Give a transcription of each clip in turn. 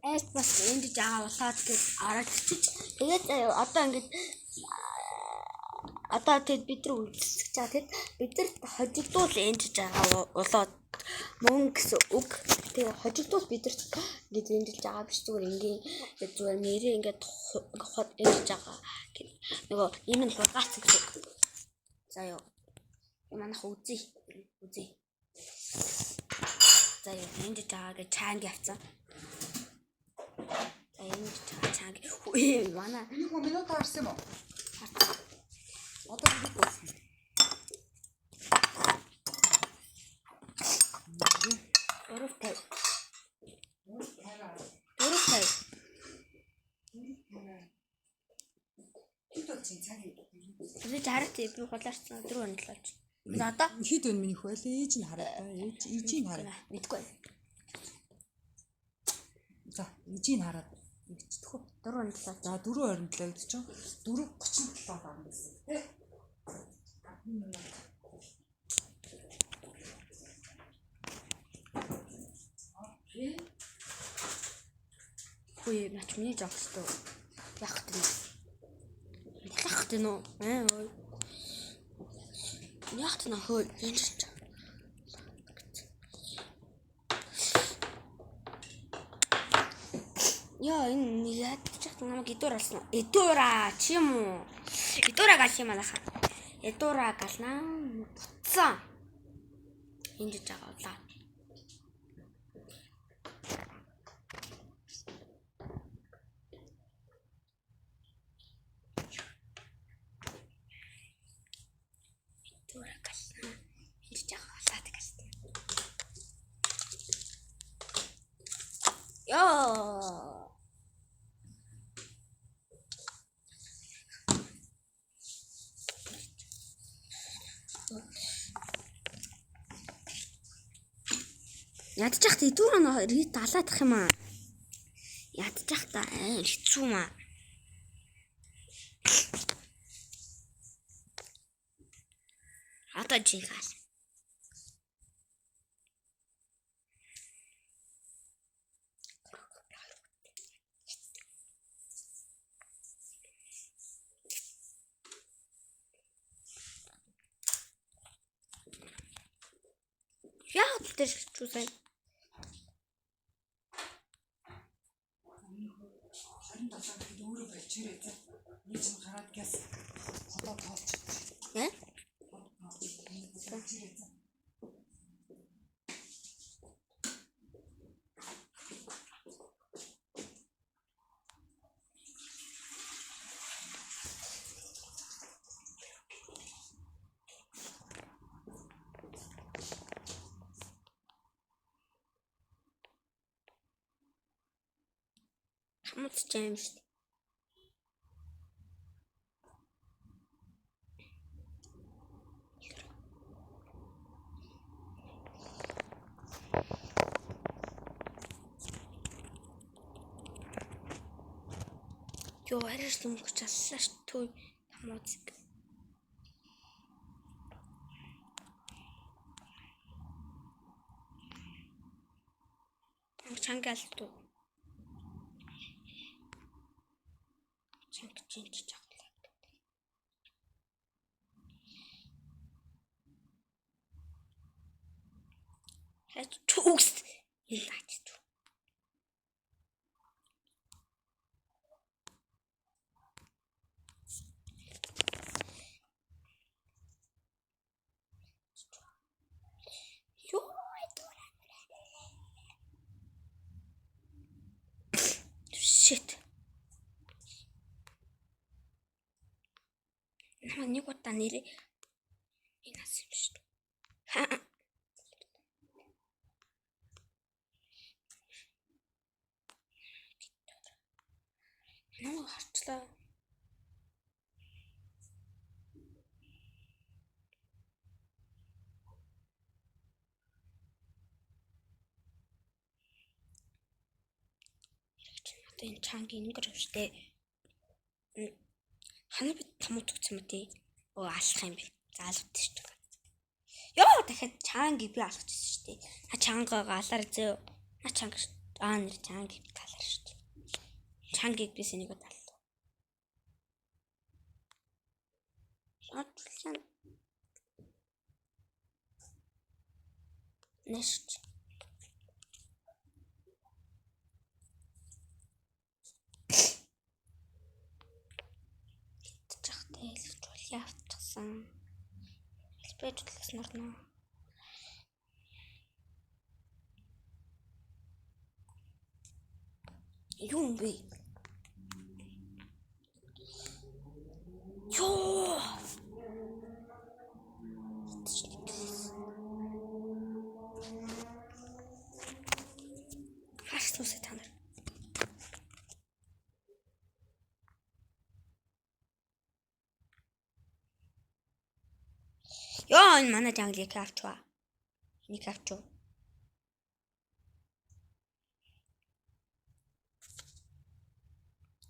Айс бас энд жагаа улаад гэж ороод чиж. Тэгээд одоо ингээд одоо тэд бид нар үлдсэж байгаа. Тэд бид нар хожигдуул энд жагаа улаад мөн гэсэн үг. Тэгээ хожигдуул бид нар ингэж эндэлж байгаа биш зүгээр ингийн зүгээр нэрээ ингээд эндэлж байгаа. Нөгөө ийм нь хургаацсан гэсэн үг. За юу. Манайх үзье. Үзье. За юу эндэж байгаа гэж чаанг явцсан. За эндэж байгаа чаанг. Үе манай Миний хөө минут харсан юм уу? Одоо бид болсон. Дөрөв тавь. Дөрөв тавь. Хэд бол чинь цаг юм? Би 60 тий би хулаарсан 4:27 болж. За одоо Хэд вэ миний хөө? Ээж нь хараа. Ээж ээжийг хараа. Мэдгүй. За ээжийг хараад ингэчих үү. 4:27. За 4:27 гэж чинь 4:37 гарна гэсэн тий. Окей. Хөөе нач миний жогстой. Яах вэ? Яах вэ нөө? Аа ой. Яах вэ нөө? Энэ ч. Яа энэ ядчих намайг идуур алсан. Идуура чи юм уу? Идуура гал юм манайха. Идуура галнаа. Буцсан. Энд жиж байгаа улаа. Идуура галнаа. Энд жиж байгаа улаа гал. Яа. Ядчих та идүүр нь рит алаадах юм аа. Ядчих та аа хэцүү юм аа. Одоо чи хаал. Яг л тэр хэцүү сайн. 27 гэхэд өөрөө болчихорой за. Нэг чинь гараад гяс хотоо тоолч. Э? Болчихорой за. Хамт ч юм шүү дээ. Йоо арай л өнгөч аллаа ш түй хамууцэг. Чанга алдуу. Чанга чинч жаглаа. Хайч чүгс. Энэ лаач чү. Йоо Shit. Намайг нэг удаа нэрээ энэ ас юм шүү дээ. Ха. Намайг харчлаа. Одоо энэ чанг ингэр өвчтэй. Ханаа бид том зүгц юм тий. Өө алах юм бэ. За алгад шүү дээ. Йоо дахиад чанг би алгах гэсэн шүү дээ. На чангаа алаар зөө. На чанга шүү. Аа нэр чангийг талаар шүү дээ. Чангийг би сэнийг таллаа. Очлаа. Нэш. Хэлж авчихсан. Хэлбэж талаас нь орно. Юу юм бэ? Йоо. Хаш тусаа та нар. Йоо энэ манай jungle-ыг авчваа. Энийг авчв.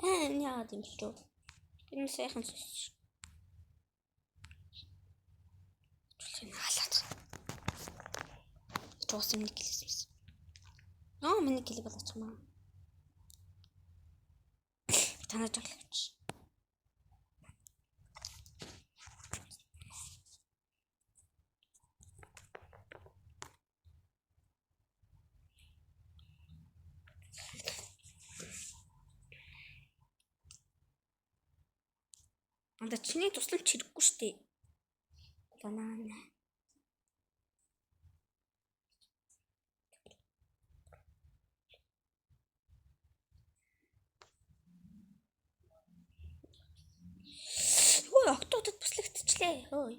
Аа яагаад юм бэ? Энэ сайхан сүс. Чулын халаад. Чуус юм нэг хэлсэн. Аа миний клип болооч юм аа. Танаа jungle авч. Анда чиний тусламж хэрэггүй шүү дээ. Банана. Хөө октоодод бүслэгдчихлээ. Хөөе.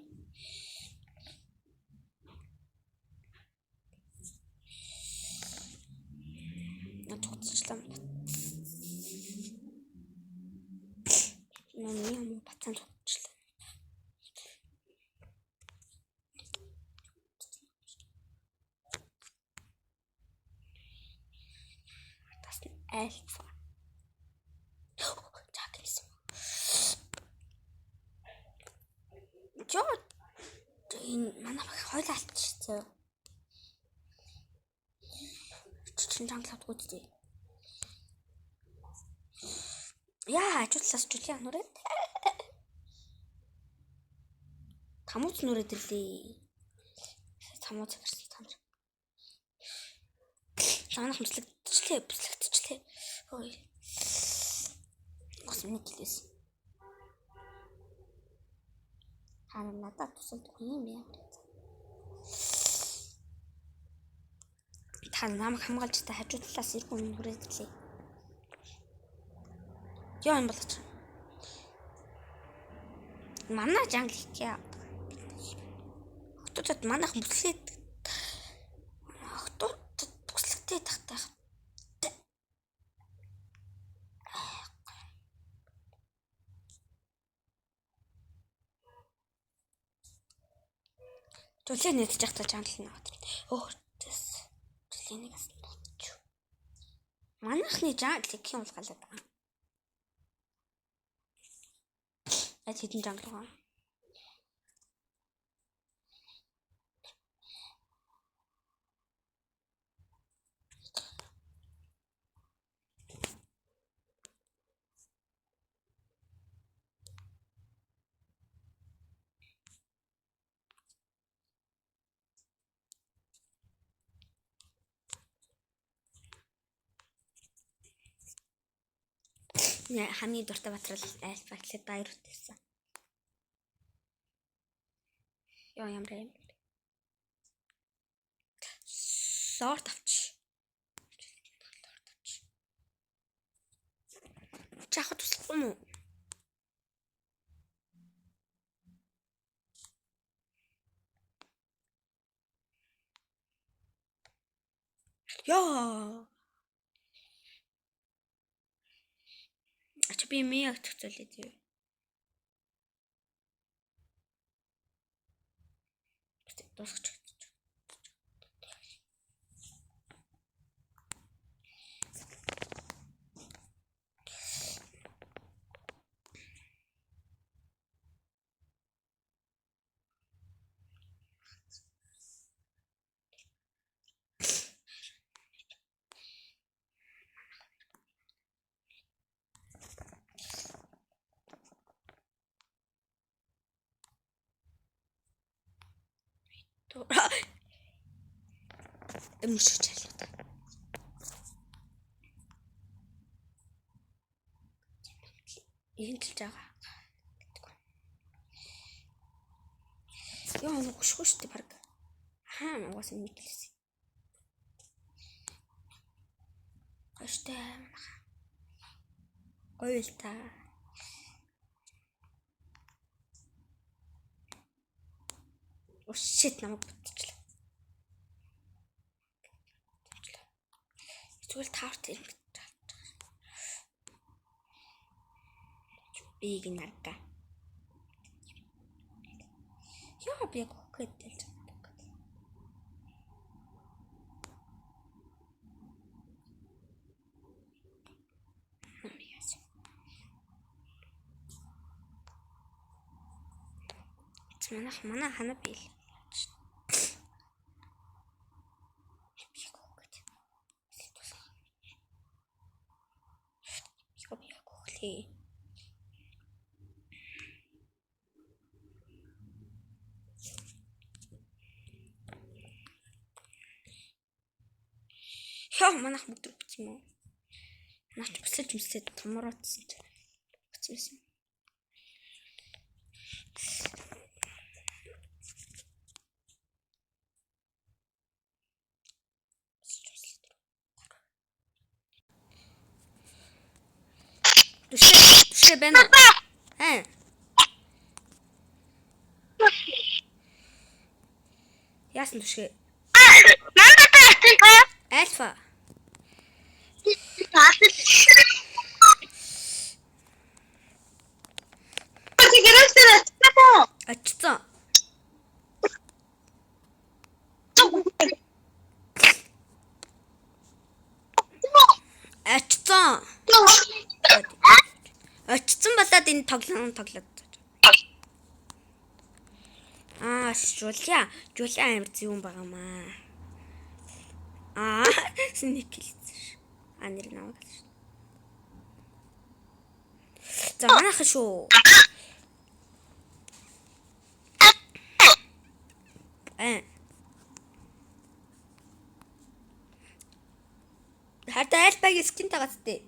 Наа цогцчлаа. Миний юм бацаан цогцчлаа. Тас нь альфа. Жак гэсэн. Жоо энэ манай баг хойлоо алдчихсан. Чин jungle авдаггүй дээ. Яа, ажиглаас чулиа нүрээд. Тамууц нүрээд ирлээ. Тамууц гарсан та нар. Манайх бүслэгдчихлээ, бүслэгдчихлээ. Ой. Гос миний гэлээс. Хаа надад тусалдаг хүн юм яа. Та намайг хамгаалж та хажуу талаас ирэх хүн хүрээд ирлээ. Яа юм болооч. Манай jungle хийх. Хотуудад манайх бүслээд хотуудад бүслэгтэй тахтай. Түлээ нэгдэж явахдаа jungle нэг. Өөр тэс. Түлээ нэг асан дууч. Манайхны jungle гэх юм бол галаад байгаа. Аль хэдэн jungle байгаа. Хамгийн дуртай батрал альфа гэхлээр даяр үтээсэн. Йоо ямар юм. Лорд авч. Лорд авч. Чи авах туслахгүй юм уу? Йоо. Ач би мияг зохицуулъя зөө. Дуусгач. Өмшөж чарлаа. Энд л байгаа. Яа, нэг хөшгөө шүү дээ баг. Ахаа, угаасаа нэг л. Гоштой манайха. Гоё л та. Oh shit, намайг бүтчихлээ. Зүгээр таарт ингэж байгаа. Биг нарга. Яа, би яг хөөхөд дэлж байгаа. Манайх манай хана биел. Би яг хөглөө. Яа, манайх бүгд бичсэн юм уу? Наач бүсэлж мэсээд томроодсон чи. Бичсэн байсан. Түшээ байна уу? Аа. Яасан түшгээ? Альфа. Очсон. Очсон. Очсон болоод энэ тоглоом тоглоод. Аа, Жулиа, Жулиа амар зөвөн байгаа маа. Аа, сник хэлсэн ш. Аа, нэр намайг хэлсэн ш. За, манайх шүү. Аа. Хата альфагийн skin тагац тээ.